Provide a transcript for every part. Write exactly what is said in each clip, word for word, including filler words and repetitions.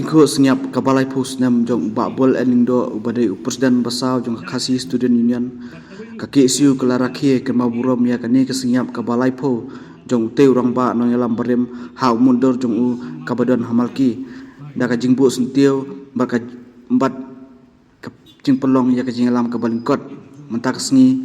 Khuh sngap kaba laiphew snem jong u Bah Bol N Lyngdoh uba dei u President basaw jong ka Khasi Student Union, ka K S U ka la rakhe kynmaw burom ïa kane ka sngap kaba laiphew jong utei u rangbah nongïalam barim ha u mutdur jong u kaba don ha Malki, da ka jingbuh syntiew bad ka bad ka jingpynlong ïa ka jingïalam kaba lyngkot. Mynta ka sngi,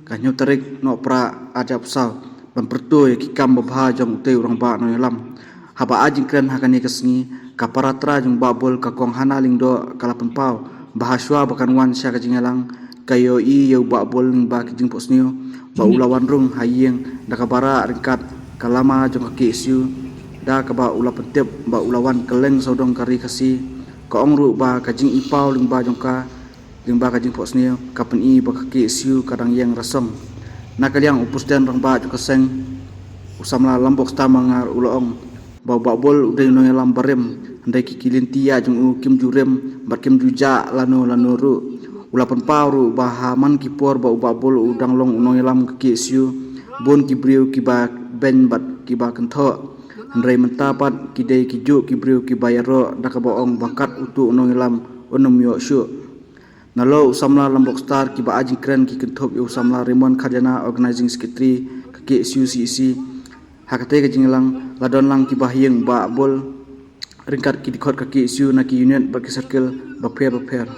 ka hynñiew tarik Nohprah arhajar arphew saw, ban pyrto ïa ki kam babha jong utei u rangbah nongïalam. Haba ai jingkren ha kane ka sngi, ka para trai jong u Bah Bol, ka Kong Hana Lyngdoh, ka la pynpaw ba ha shuwa ba kan wan sha ka jingïalang, ka ïohi ïa u Bah Bol lyngba ki jingphohsniew ba u la wan rung ha ïing da kaba rah ryngkat ka lama jong ka K S U, da kaba u la pyntip ba u la wan kylleng sawdong ka ri Khasi. Ka ong ruh ba ka jingïohi lyngba jong ka, lyngba ka jingphohsniew, ka pyni ba ka K S U ka dang ïeng rasong. Na ka liang u President rangbah jong ka seng, u samla Lambok Star Malngar, u la ong ba u Bah Bol u dei u nongïalam barim, hynrei ki, ki lynti ïa jong u kim ju rim bad kim ju jah lano lano ruh. U la pynpaw ruh ba ha man ki por ba u Bah Bol u dang long u nongïalam ka K S U, bun ki briew kiba beiñ bad kiba kynthoh, hynrei mynta pat ki dei ki juh ki briew kiba ïaroh, da kaba ong ba kat utu u nongïalam un ym ïoh shuh. Nalor u samla Lambok Star, kiba ai jingkren ki kynthup ïa u samla Raymond Khajana, Organizing Secretary ka K S U C E C. Ha katei ka jingïalang la don lang kiba ha ïing u Bah Bol ryngkat ki dkhot ka K S U na ki unit bad ki circle bapher bapher.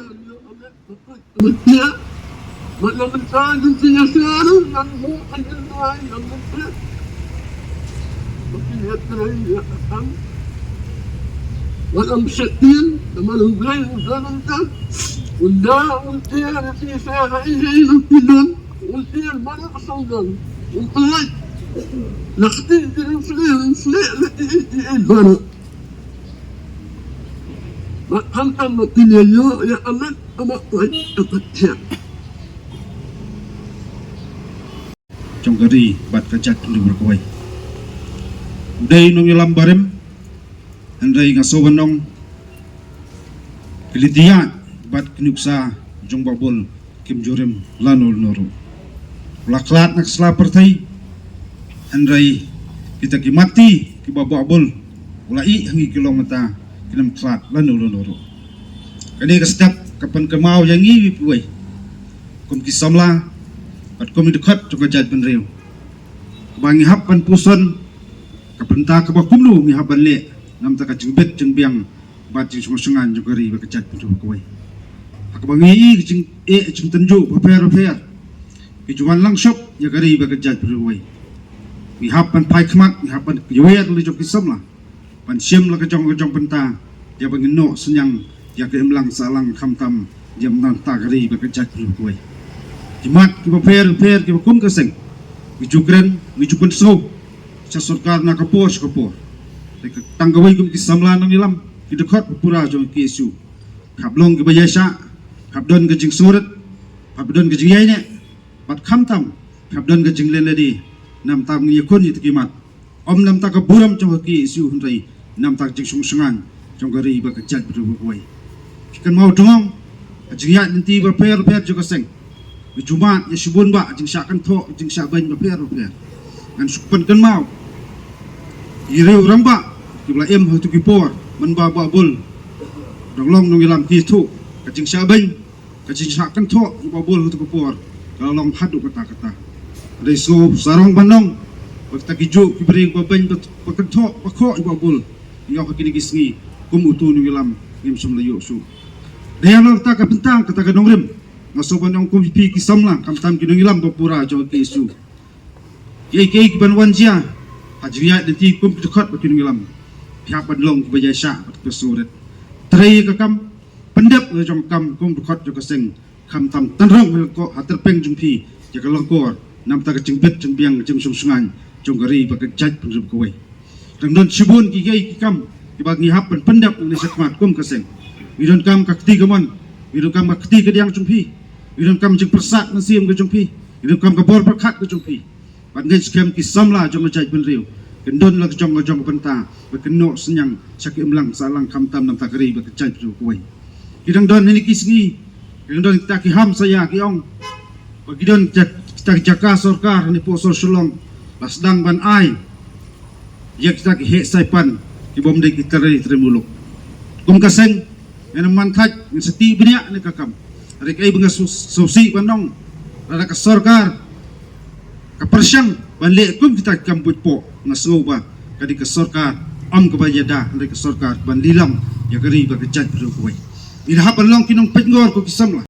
Jong ka ri bad ka jaitbynriew kawei. U dei u nongïalam barim, hynrei nga sngew ban ong, ki lynti ïa bad ki nuksa jong u Bah Bol kim ju rim lano lano ruh. U la khlad na ka sla pyrthei, hynrei kita ki mat kiba u Bah Bol u la ïeh ha ngi ki long mynta kin ym khlad lano lano ruh. Kane ka step ka pynkynmaw ïa ngi kiwei kum ki samla bad kum ki dkhot jong ka jaitbynriew, kaba ngi hap ban puson ka bynta kaba kumno ngi hap ban leh namar ka jingbit jingbiang bad jingsngewsyngan jong ka ri bad ka jaitbynriew kawei. Ha kaba ngi ïohi ka jingeh jingtynjuh bapher bapher, ki ju wan lang shuh ïa ka ri bad ka jaitbynriew kawei. Ngi hap ban phai khmat, ngi hap ban ïawer la jong ki samla ban shim la ka jong ka jong bynta ïa ba ngin noh synñiang ïa ka imlang sahlang khamtam ïa mynta ka ri bad ka jaitbynriew kawei. Ki mat kiba pher pher kiba kum ka seng ngi ju kren, ngi ju pynsngew sha sorkar na ka por sha ka por. Te ka tang kawei kum ki samla nongïalam, ki dkhot ba pura jong ka K S U, hap long kiba ïaishah, hap don ka jingsngewrit, hap don ka jingïaineh, bad khamtam hap don ka jingleh lade namar ngi ïakhun ïa ki mat. Ym namar ka burom jong ka K S U hynrei namar ka jingsngewsyngan jong ka ri bad ka jaitbynriew kawei. Ki kynmaw dong ha jingïaid lynti bapher bapher jong ka seng, ngi ju mad ïa shibun bah jingshah kynthoh, jingshah beiñ bapher bapher. Ngan shu pynkynmaw ïa ki rangbah kiba la im ha kito ki por mynba u Bah Bol u dang long nongïalam, ki ïathuh ka jingshah beiñ, ka jingshah kynthoh ïa u Bah Bol ha kito ki por ka la long haduh katta katta. Hynrei sngew sarong ban ong ba kita ki juh ki briew ba beiñ, ba kynthoh, ba khoh ïa u Bah Bol, ïoh ha kine ki sngi kum utu u nongïalam ngim shym la ïoh shuh. Dei na kata ka bynta, kata ka nongrim, nga sngew ban ong kum phi ki samla, khamtam ki nongïalam ba pura jong ka K S U, kiei kiei kiban wan jia ha jingïaid lynti kum ki dkhot bad ki nongïalam, phi hap ban long kiba ïaishah bad kiba sngewrit. Trei ïa ka kam, pyndep la jong ka kam kum dkhot jong ka seng, khamtam tang rong ha lyngkot, ha tyrpeng jong phi ïa ka lyngkor namar ka jingbit jingbiang, jingsngewsyngan jong ka ri bad ka jaitbynriew kawei. Dang don shibun kiei kiei ki kam kiba ngi hap ban pyndep na shakhmat kum ka seng. Ngi donkam ka kti kamon, ngi donkam ka kti kadiang jong phi, ngi donkam jingpyrsad mynsiem ka jong phi, ngi donkam ka bor pyrkhat ka jong phi. Bad ngeit skhem ki samla jong ka jaitbynriew kin don la ka jong ka jong ka bynta ba kin noh synñiang sha ka imlang sahlang khamtam namar ka ri bad ka jaitbynriew kawei. Ki dang don ha kine ki sngi, ki dang don kita ki hamsaïa, ki ong ba ki don kita, kita ki jaka sorkar ha ne poh sor Shillong la sdang ban ai ïa kita ki heh saipan kibym dei ki trai trai muluk. Kum ka seng, ngan ym man thait, ngan sa tih bniah ïa ka kam. Hynrei kaei ba nga sngewsih ban ong, lada ka sorkar ka pyrshang ban leh kum kita ki kam buit poh, nga sngew ba ka dei ka sorkar ym kaba ïada, hynrei ka sorkar ban lilam ïa ka ri bad ka jaitbynriew kawei. Ngi la hap ban long ki nongpeitngor ko ki samla.